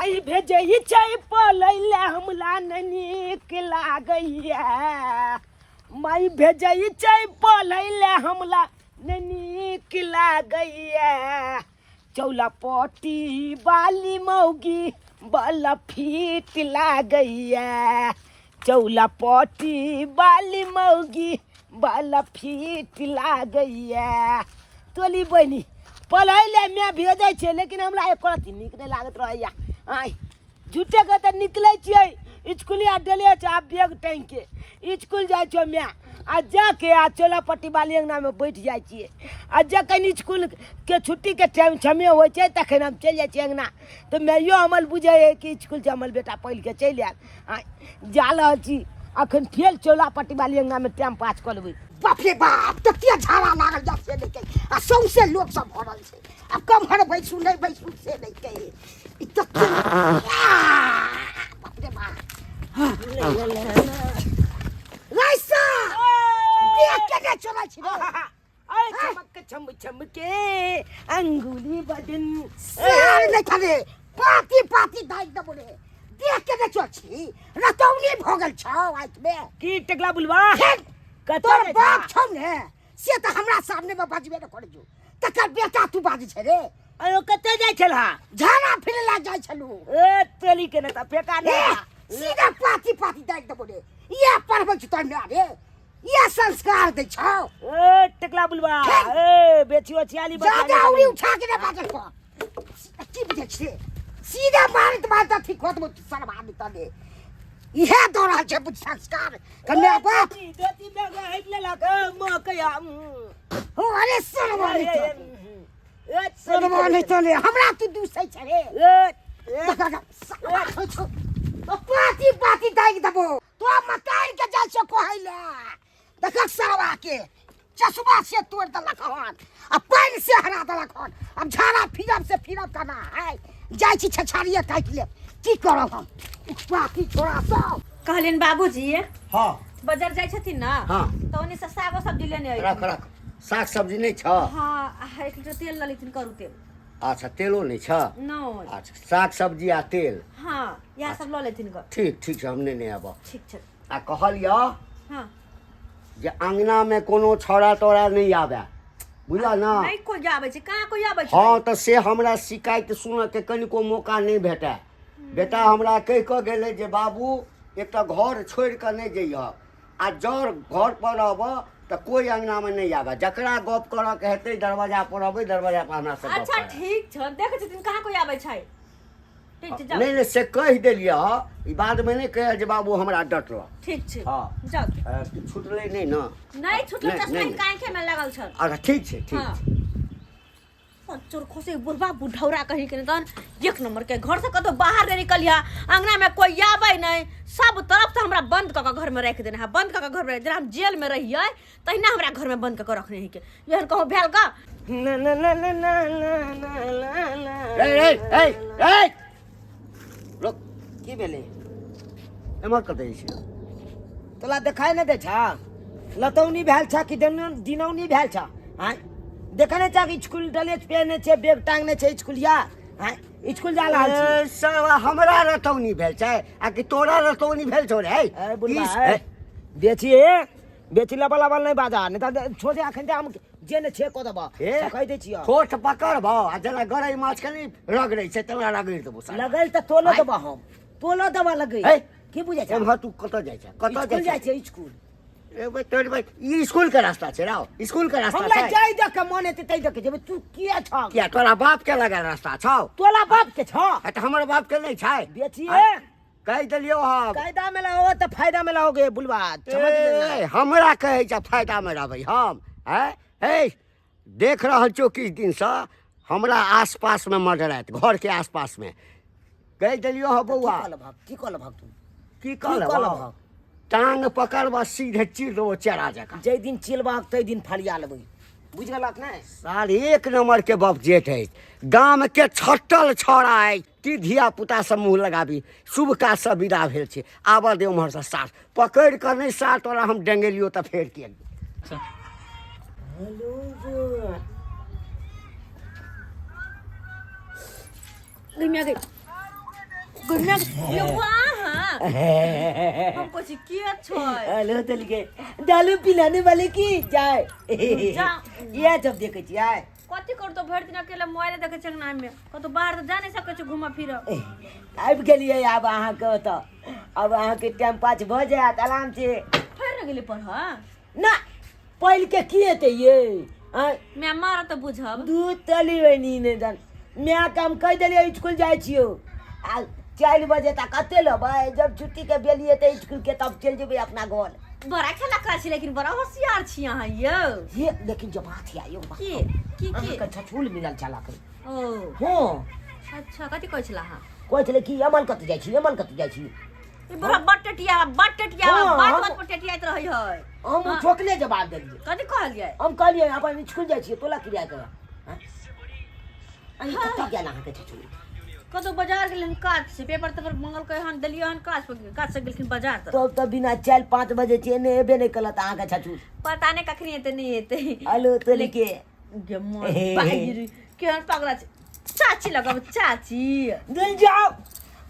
माई भेजै छै पलै लए हमरा नहि नीक लागैया माई भेजै छै पलै लए हमरा नहि नीक लागैया चौला पट्टी बाली मौगी बला फीट लागैया चौला पट्टी बाली मौगी बला फीट लागैया तोली बहिनी पढ़ै लए माय भेजै छै लेकिन हमरा एको रत्ती नीक नहि लागैत रहैया आँय झूठेके तऽ निकलै छियै इसकुलिया डेले छै आब बैग टाँगिके इसकुल जाइ छियै माय आ जाके आ चोला पट्टी बाली अङ्गनामे बैठ जाइ छियै आ जखन इसकुलके छुट्टीके टाइम समय होइ छै तखन हम चलि जाइ छियै अङ्गना तऽ माइयो हमर बुझै हइ कि इसकुलसँ हमर बेटा पढ़िके चलि आयल आ जा रहल छी अखन फेर चोला पट्टी बाली अङ्गनामे टाइम पास कऽ लेबै बाप रे बाप तते झाड़ा लागल जा से नहि कही आ सौंसे लोक सब भरल छै आब कम्हर बैसू नहि बैसू से नहि कही ई तते बाप रे बाप राइसा देख के नहि चलै छी रे आय चमक चम चम के अंगुली बदन सार नहि खाले पाती पाती दाइ देबो रे देख के नहि चल छी रतौनी भऽ गेल छौ आँखिमे की टकला बुलवा कतऽ तोर रे बाप छौ ने से तऽ हमरा सामने मे बजबे नहि करै छौ तकर बेटा तू बाजै छै रे अरे कतऽ जाइ छलहा झाड़ा फिरे ला जाइ छलू ए तेली के ने तऽ फेका ए नहि सीधा पाती पाती दाइ देबो रे इएह पढ़बै छौ तोर माय रे इएह संस्कार दै छौ ए टकला बुलवा ए बेचियो छियाली ज्यादा उड़ी उठा के नहि बाजल कर की बुझै छियै सीधा मारैत मारैत अथी कऽ देबो सरबा तने इएह दऽ रहल छै बुझ संस्कार कन्या बाप धोती में हटि लेलक माँ कहिया हो अरे सरबा नहि तो सरबा नहि तने हमरा तू दूसै छै रे पाती पाती दागि देबो तो मतार के जाइ छै कहै ले देखक सरवा के चश्मा से तोड़ देलक हन आ पानि से हरा देलक हन अब झाड़ा फिरब से फिरब केना है जाइ छी छछाड़िए काटि लेब की करब हम पाती छोड़ा सब कहलियनि बाबूजी हाँ बाजार जाइ छथिन ने हाँ। तऽ ओन्ने से सागो सब्जी लेने अयथिन रख रख साग सब्जी नहि छ हाँ आ एक लीटर तेल लऽ लेथिन करू तेल अच्छा तेलो नहि छ नहि अच्छा साग सब्जी आ तेल हाँ इएह सब लऽ लेथिन गऽ ठीक ठीक छै हम नेने आबऽ ठीक छै आ कहलियऽ हाँ जे अङ्गनामे कोनो छौड़ा तौड़ा नहि आबए बुझल ने नहि कोइ आबै छै कहाँ कोइ आबै छै हँ तऽ से हमरा शिकायत सुनऽके कनिको मौका नहि भेटए बेटा हमरा कहि कऽ गेलै जे बाबू एकटा घर छोड़ि कऽ नहि जइहऽ आ जर घर पर रहबऽ तऽ कोइ अङ्गनामे नहि आबए जकरा गप करऽके हेतै दरवाजा पर अबै दरवाजा पर हमरा से गप अच्छा करए। ठीक छै देखै छथिन कहाँ कोइ आबै छै ठीक छै जाउ नहि नहि से कहि देलियै हँ ई बादमे नहि कहै जे बाबू हमरा डटलक ठीक छै हँ। जाउ छुटलै नहि ने नहि छुटल नहि, चश्मा नहि, हिनका आँखेमे लागल छल अच्छा ठीक छै ठीक हाँ। छै चोर खोसे बुढ़बा बुढ़ौरा कहीं के तहन एक नंबर के घर से कतौ बाहर नहीं निकलिया अंगना में कोई आबै नहीं सब तरफ से हमरा बंद कऽ के घर में रख देने है बंद कऽ के घर में जेना हम जेल में रहियै तहिना हमरा घर में बंद कऽ के रखने है के एहन कहूँ भेल का ना ना ना ना ना ना ना ना ना रे रे ए ए रुक की भेलै एम्हर कतऽ जाइ छै तोला देखाइ नहि दै छ लतौनी भेल छ कि दिनौनी भेल छ आँय देखै नहि छ कि स्कूल ड्रेस पहिरने छै बैग टांगने छै स्कूलिया आँय स्कूल जा रहल छी ए, साला हमरा रतौनी भेल छै आ कि तोरा रतौनी भेल छौ रे ए बुढ़बा ई- ए, बेची ए बेची लबल लबल नहि बाजा नहि तऽ छोड़ दे अखन हम जे ने छे कऽ देबऽ ए, से कहि दै छियऽ ठोठ पकड़बौ आ जेना गरई माछ के नहि रगड़ै छै तेना रगड़ि देबौ साला। लगल तऽ तोलो आँय। देबऽ हम तोलो देबऽ लगै हे। की बुझै छै एम्हर तू कतऽ जाइ छै कतऽ स्कूल जाइ जाइ छै छै स्कूल रे बे, तोर बे, ई स्कूल के रास्ता छै राव स्कूल के रास्ता हमरा छै जाय दे के मन हेतै तै दे के जेबै तू किया छ किया तोरा बाप के लगल रास्ता छौ तोला बाप के छ आ तऽ हमर बाप के नहि छै बेचिए आँय, कहि देलियौ हम कायदा में लाओ तऽ फायदा में लाओगे बुलवा समझ लेना ए, हमरा कहै छै फायदा मे रहबै हम आँय हे देख रहल छौ किछु दिनसँ हमरा आसपासमे मडराइत घरके आसपासमे कहि देलियौ हँ बौआ की कहलभक की कहलभक तू की की कहलभक कहलभक टांग पकड़बह सीधे चीर देबो चेरा जकाँ जाहि दिन चिलबहक ताहि दिन फरिया लेबै बुझि गेलक नहि साल एक नंबर के बप जेठ अछि गामके छटल छौड़ा अछि की धिया पुता सब मुँह लगाबी शुभ काजसँ विदा भेल छी आबऽ दे उम्हरसँ सार पकड़ि कऽ नहि सार तोरा हम डेंगेलियौ तऽ फेर के हेलो गई मैं गई घुमे यो अहाँ हम कहै छी के छै हेलो तलिके दारू पिलाने वाले की जाय जा। इएह सब देखै छी आय कथी करतो भरि दिन अकेले मोबाइल देखै छै अंगना में कतौ बाहर तऽ जा नहि सकै छै घूमऽ फिरऽ आबि गेलियै आब अहाँके ओतऽ आब अहाँके टाइम पास भऽ जायत आराम से फेर ने गेली पढ़ऽ ना पहिल के की हेतै ये आँय माय मारत तऽ बुझब दूध तली बनी नहि जान माय के हम कहि देलियै स्कूल जाइ छियौ आ 4 बजे तक कते लेबै जब छुट्टीके बेली हेतै स्कूलके तब चलि जेबै अपना घर। बड़ा खेला करै छी लेकिन बड़ा होशियार छी अहाँ यौ। ये लेकिन जो बात है यौ की की की अहाँके छछूल मिलल छल अखन। ओ। हँ। अच्छा, कथी कहै छला अहाँ? कहै छलै कि अमन कतऽ जाइ छी, अमन कतऽ जाइ छी? ई बड़ा बड़ टेटिया, बड़ टेटिया। हँ, बात हम बात पर टेटियाइत रहै है। हम हँ। ठोकले जवाब देलियै। कथी कहलियै? हम कहलियै अपन स्कूल जाइ छियै, तोला क्रिया कर अरे कतऽ गेल अहाँके छछूल? कतौ बाजार गेलखिन काज से, पेपर तेपर मंगलकै हन, देलियै हन काज पर, काज से गेलखिन बाजार तर। तब तऽ बिना 4-5 बजे छै एने एबे नहि कलत अहाँके छछूल। पता नहि कखनी एतै नहि एतै। हेलो तोली के गे मोर बाहिर केहन पगला छै, चाची लगब चाची। दिल जाओ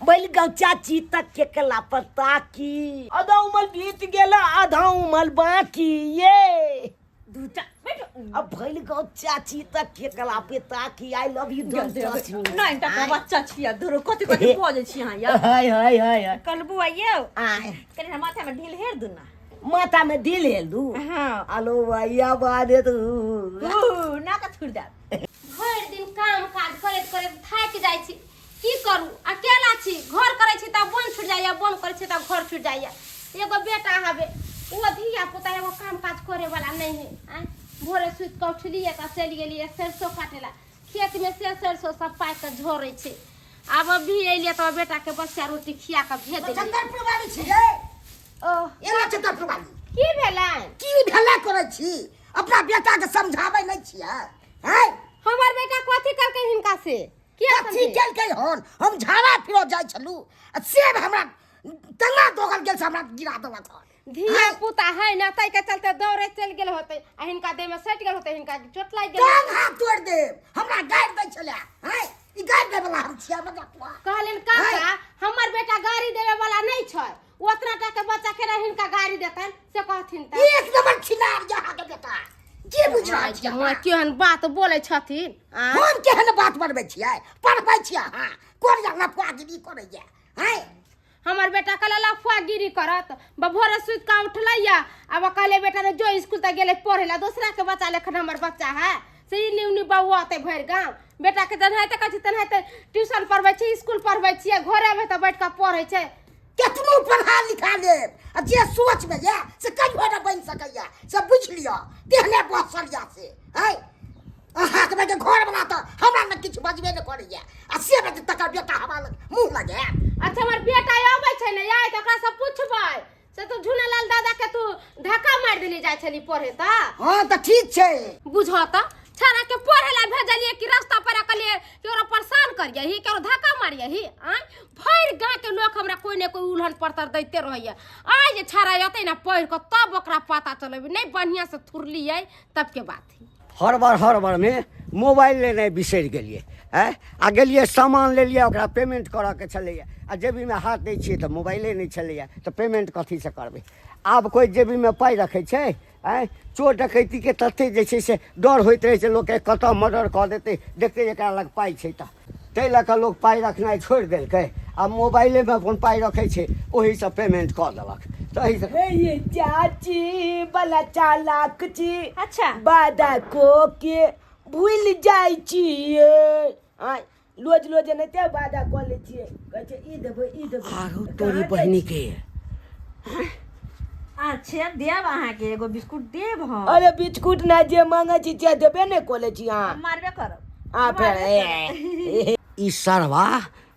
बैल गाँव चाची तक के कला पता की आधा उमर बीत गेल, आधा उमर बाकी ये। दूटा बैठो। अब भइल गाँव चाची तक के कला पे ताकी I love you don't touch me. नहीं टका बच्चा छिया धरो, कथी कथी बजै छी अहाँ यौ? हाय हाय हाय हाय। कलबू आइयौ। आय। कनि हमरा माथा में ढील हेर दू ना। माथा में दिल हेल दू? हाँ। आलो भैया बादे तू ऊ ना का छुड़ जा। भरि दिन काम काज करैत करैत थाकि जाइ छी, की करू, अकेला छी। घर करै छी तऽ बोन छुटि जाइए, बोन करै छी तऽ घर छुटि जाइए। एगो बेटा हवे, ओ धिया पुता एगो काम काज करे वाला नहीं है। आँय, भोरे सुति कऽ उठलियै तऽ चलि गेलियै सरिसो काटै ला खेतमे, से सरिसो सब पाकि कऽ झरै छै। आब अभी एलियै तऽ बेटाके बच्चा रोटी खिया कऽ भेज देलियै। चंदरपुर वाली छी रे। ओ। एना चंदरपुर वाली। की भेलनि? की भेला करै छी? अपना बेटा के समझाबै नहि छियै हैं? हमर बेटा कथी करकै हिनका से? किया कथी समझे? केलकै हन? हम झाड़ा फिरो जाइ छलू आ सेब हमरा तना दोगल गेल से हमरा गिरा देलक हन। धिया पुता है ना, ताहि के चलते दौड़े चलि गेल होतै आ हिनका देह में सटि गेल होतै, हिनका चोट लागि गेल। टांग हाथ तोड़ि देब, हमरा गारि दै छलै हैं। ई गारि दै वाला हम छियै मतलब? कहलिन काका, हमर बेटा गाड़ी देवे वाला नहीं छै, ओतना टा के बच्चा के हिनका गाड़ी देतन से कहथिन तऽ एक नंबर छिनार यहाँ के बेटा की बुझ रहल छियै? माँ, केहन बात बोलै छथिन आँय? हम केहन बात बनबै छियै? पढ़बै छियै अहाँ, कोरिया लफुआगिरी करैया हैं। हमर बेटा कहले लफुआगिरी करत। भोरे सुति कऽ उठलैया, आब कहले बेटा रे जो स्कूल, तऽ गेलै पढ़े ला। दोसरा के बच्चा लेखन हमर बच्चा है से ई न्यू न्यू बौआ भरि गाँव। बेटा के जेनाहिते कहै छी तेनाहिते ट्यूशन पढ़बै छी, स्कूल पढ़बै छियै, घरे अबै तऽ बैठ कऽ पढ़ै छै। केतनो पढ़ा लिखा लेब आ जे सोच में ये से कहियो न बनि सकैया से बुझि लिअ, तेहने बसल या से है। अहाँके बेटे घर बना तऽ हमरा लग किछु बजबे नहि करैया आ से बेटे तकर बेटा हमरा लग मुँह लगायत। अच्छा, हमर बेटा अबै छै ने आइ तऽ ओकरासँ पुछबै से तू झूनेलाल दादा के तू धक्का मारि देली जाइ छली पढ़े तऽ। हँ तऽ ठीक छै। बुझऽ तऽ छाड़ा के पढ़े ला भेजलिए कि रास्ता पर कहलिए कि ओकरा परेशान करियही, कि ओकरा धक्का मारियही? आँय, भरि गाँव के लोग हमरा कोई ने कोई उल्हन परतर दैते रहैया। आइ जे छाड़ा अतै ने पढ़ि कऽ तब ओकरा पता चलेबै। नहि बढ़िआँ से थुरलियै तब के बात है। हड़बड़ हड़बड़मे मोबाइल लेनाइ बिसरि गेलियै। आँय, आ गेलियै सामान लेलियै, ओकरा पेमेंट करऽके छलैए आ जेबीमे हाथ दै छियै तऽ मोबाइले नहि छलैए, तऽ पेमेंट कथीसँ करबै? आब कोइ जेबीमे पाइ रखै छै? आँय, चोर डकैतीके ततेक जे छै से डर होइत रहै छै लोकके, कतऽ मर्डर कऽ देतै, देखतै एकरा लग पाइ छै तऽ। ताहि लऽ कऽ लोक पाइ रखनाइ छोड़ि देलकै आ मोबाइलेमे अपन पाइ रखै छै, ओहीसँ पेमेंट कऽ देलक तहीसँ। हे ये चाची बला चालाक छी। अच्छा। बादा को के भूलि जाइ छियै। आँय, रोज रोज एनाहिते वादा कऽ लै छियै, कहै छै ई देबै, ई देबै। आरो तोरी बहिनी के। अच्छा, देब अहाँके एगो बिस्कुट देब हम। अरे बिस्कुट ना, जे मांगै छी से देबे नहि कऽ लै छी अहाँ। मारबे करब। आ फेर ए, ई सरवा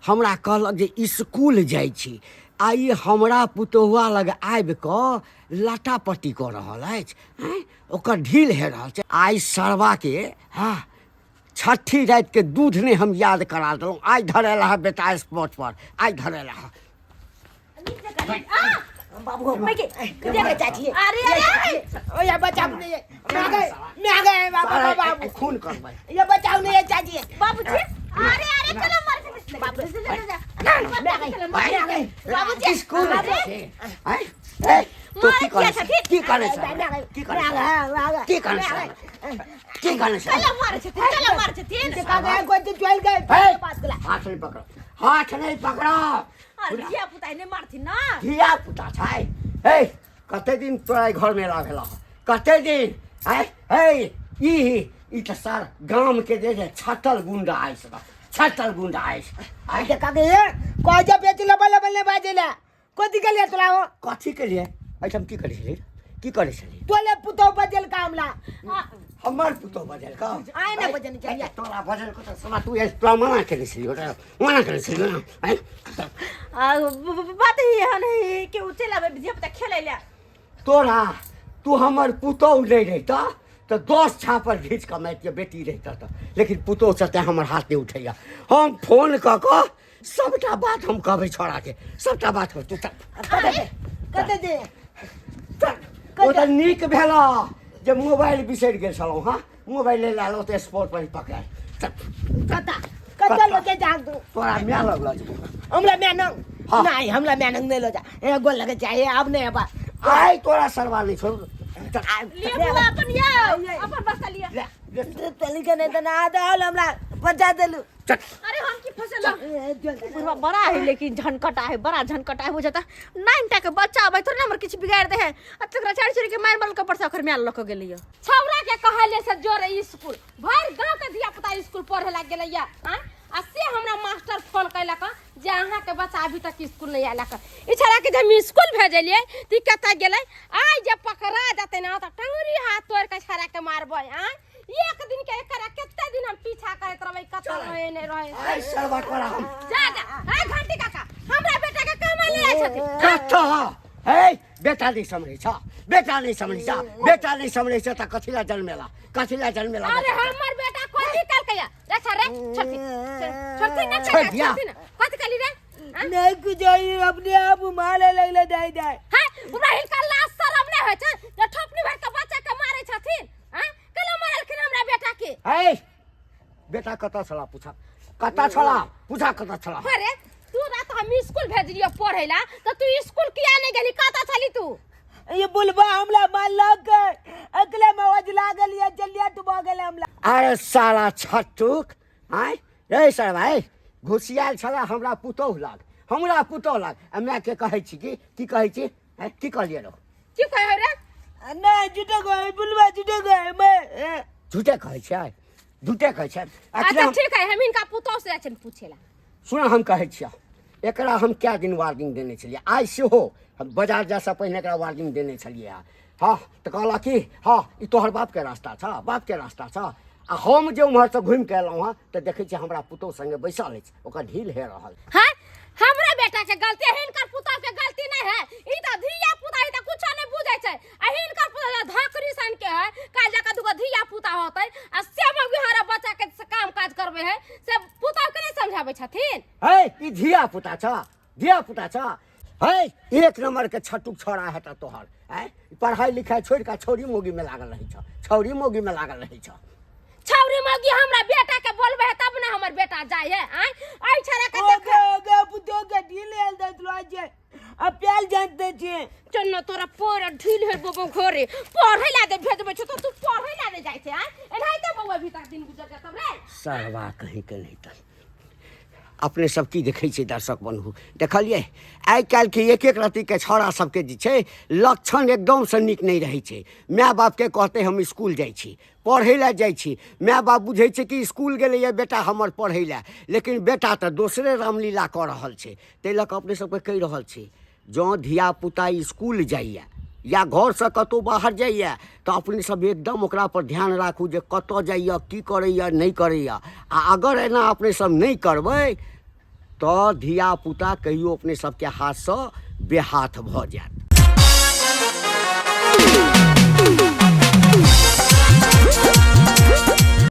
हमरा कहलक जे स्कूल जाइ छी आ ई हमरा पुतोहुआ लग आबि कऽ लटापट्टी कऽ रहल अछि। आँय, ओकर ढील हे रहल छै। आइ सरवाके हँ छठी रातिके दूध नहि हम याद करा देलहुँ। आइ धरेला है बेटा स्पॉट पर, आइ धरेला है। बाबू के चाची। अरे अरे। ओ ये बचाओ नहीं, मैं आ गए, मैं आ गए बाबू बाबू। खून करबै। ये बचाओ नहीं चाची। बाबूजी, अरे अरे, चलो मर। बाप रे, जा, जा, जा। बाबूजी, स्कूल अरे, आय ए तो की मारे करे किया छै? छथिन? की करे छै? की करे छै? की करे छै? की करे छै? कला मारे छथिन, कला मारे छथिन। हे, हाथ नहीं पकड़ो, हाथ नहीं पकड़ो। अरे धिया पुता नहि मारथिन ना। धिया पुता छै। हे, कते दिन तोरा घर में ला भेला, कते दिन? हे हे, ई ई तऽ सर गाम के जे छै छटल गुंडा आइ सब, छटल गुंडा आइ आइ। कथी के लिए तोरा हो? कथी के लिए एहिठाम की करै छलियै? की करै छलियै? तोले पुतौ बजल का हमला। हमर पुतौ बजल का? आइ ने बजने चाहिए। तोरा बजल को तऽ समा तू तोरा मना केने छलियौ, मना केने छलियौ ने? आँय? आ, बात ही एहन है कि उ चलि आबै धिया पुता खेलै लए। तोरा तू हमर पुतौ नहि रहिता तऽ 10 छापर घीच कऽ मारितियै, बेटी रहिता तऽ, लेकिन पुतौह से तेँ हमर हाथ नहि उठैया। हम फोन कऽ कऽ सबटा बात हम कहबै छौड़ाके, सबटा बात कहबै। तू चल। कते दे, कते दे। चल। ओ तऽ नीक भेल जे मोबाइल बिसरि गेल छलहुँ। हँ, मोबाइल लए लेलहुँ तऽ स्पॉट पर पकड़ायल। चल। कता कता लगे जा तू? तोरा माय लग लऽ जेबौ। हमरा मैं नंग। हाँ। नहीं, हमरा मैं नंग नहीं लो जा, ए गोल लगे चाहिए अब नहीं अब। आइ तोरा सरवा नहि छोड़। चल। लिअ बौआ अपन, यौ अपन बस्ता लिअ। ले, ले। तली के नहीं तो ना दाल हमरा बचा देलू। चल। अरे हम की फसलौं? बुढ़वा बड़ा है लेकिन झनकटा है, बड़ा झनकटा है। बुझाता 9 टा के बच्चा आबै थोड़े ना हमर किछु बिगाड़ दे है। आ तकरा चारि चोरी के मारि मारि के ऊपर से ओकर माय लऽ के गेलियै। छौड़ा के कहले से जोरे स्कूल, भरि गांव के धिया पुता स्कूल पढ़े लाग गेलै या आँय? आ से हमरा मास्टर फोन कैलक जे अहाँ के बच्चा अभी तक स्कूल नहीं आयलक। ई छौड़ा के जे हम स्कूल भेजलियै त ई कतऽ गेलै? आइ जे पकड़ा जेतै ना तऽ टंगरी हाथ तोड़ि के छौड़ा के मारबै। आँय, एक दिन के एकरा कते दिन हम पीछा करैत रहबै, कतऽ रहे नहि रहे। आइ सरवा तोरा हम जा जा। आइ घंटी काका हमरा बेटा के कमाइ ले आयल छथिन। कतऽ हे? बेटा नहि समझै छ, बेटा नहि समझै छ, बेटा नहि समझै छ तऽ कथी लए जन्मेला, कथी लए जन्मेला? अरे बेटा? हमर बेटा कथी कहलकै या? रे छा रे, छोड़ती छोड़ती ना। छोड़ दिया। छोड़ती ना, कथी कहली रे? आँ? नहीं कुछ होई, अपने आप मारे लगले दाई दाई। हाँ, हमरा हिनका लाज शरम नहि होइ छै जे ठोपनी भरि के बच्चा के मारै छथिन? आँ, केना मारलखिन हमरा बेटा के? हे, बेटा कतऽ छला? पूछा कतऽ छला, पूछा कतऽ छला। अरे तू रात हम स्कूल भेजलियो पढ़ै ला तऽ तू स्कूल किया नहि गेली? कतऽ छली तू? ये बुलबा हमला मारलक, अकले में आवाज लागल ये जलिया तू भऽ गेल हमला। अरे साला छट्टुक, आँय रे सरवा, ए घुसियाल छला हमरा पुतोहु लग, हमरा पुतोहु लग। आ मायके कहै छी की की कहै छी? आँय, की कहलियै रौ? की कहै रे? नहीं, झूठे गए बुलबा, झूठे गए मैं। झूठे कहै छै, झूठे कहै छै। अखने अच्छा हम ठीक है, हम हिनका पुतोह से जाइ छियनि पूछे ला। सुन, हम कहै छियह, एकरा हम कए दिन वार्निंग देने छलियै। आइ सेहो हम बाजार जाइसँ पहिने एकरा वार्निंग देने छलियै। हँ, तऽ कहलक कि हँ, ई तोहर बापके रास्ता छह, बापके रास्ता छह। आ हम जे उम्हरसँ घुमि कऽ एलहुँ हँ तऽ देखै छियै हमरा पुतोहु सङ्गे बैसल अछि, ओकर ढील हे रहल। हाँ, हमरा बेटा के गलती है, हिनकर पुतोह के गलती नहीं है। ई तऽ धिया पुता, ई तऽ कुछो नहीं बुझै छै। आ हिनकर पुतोह धकरी सन के है, काल्हि जाके दूगो धिया पुता होतै आ से मौगी हमरा बच्चा के से काम काज करबै है, से पुतोह के नहीं समझाबै छथिन। है ई धिया पुता छ, धिया पुता छ। है एक नंबर के छटुक छोड़ा हेता तोहर। है पढ़ाई लिखाई छोड़ि कऽ छौरी मौगी में लागल रहै छ, छौरी मौगी में लागल रहै छ। छौरी मौगी हमरा बेटा के बोलबै है तब ना हमर बेटा जाय है। आँय, एहि छौड़ा के देख। ओके ओके, पुतोह के ढील आयल दैत रहै छै आ प्याल जानते छियै। चल न तोरा पोर ढील है बोबो घरे पढ़ै ला दे भेजबै छौ तऽ तू पढ़ै ला दे जाइ छै। आँय, एनाहिते बौआ अभी तक दिन गुजर जेतौ रे। सरवा कहीं के नहीं। तऽ अपने सब की देखै छियै दर्शक बन्धु? देखलियै आइ काल्हिके एक एक रत्तीके छौड़ा सबके जे छै लक्षण एकदमसँ नीक नहि रहै छै। माय बापके कहतै हम स्कूल जाइ छी, पढ़ै लए जाइ छी। माय बाप बुझै छै कि स्कूल गेलैए बेटा हमर पढ़ै लए, लेकिन बेटा तऽ दोसरे रामलीला कऽ रहल छै। ताहि लऽ कऽ अपने सबके कहि रहल छी, जँ धियापुता स्कूल जाइए या घरसँ कतहु बाहर जाइए तऽ अपने सब एकदम ओकरापर ध्यान राखू जे कतऽ जाइए, की करैए, नहि करैए। आ अगर एना अपने सब नहि करबै तऽ धियापुता कहियो अपने सबके हाथसँ बेहाथ भऽ जायत।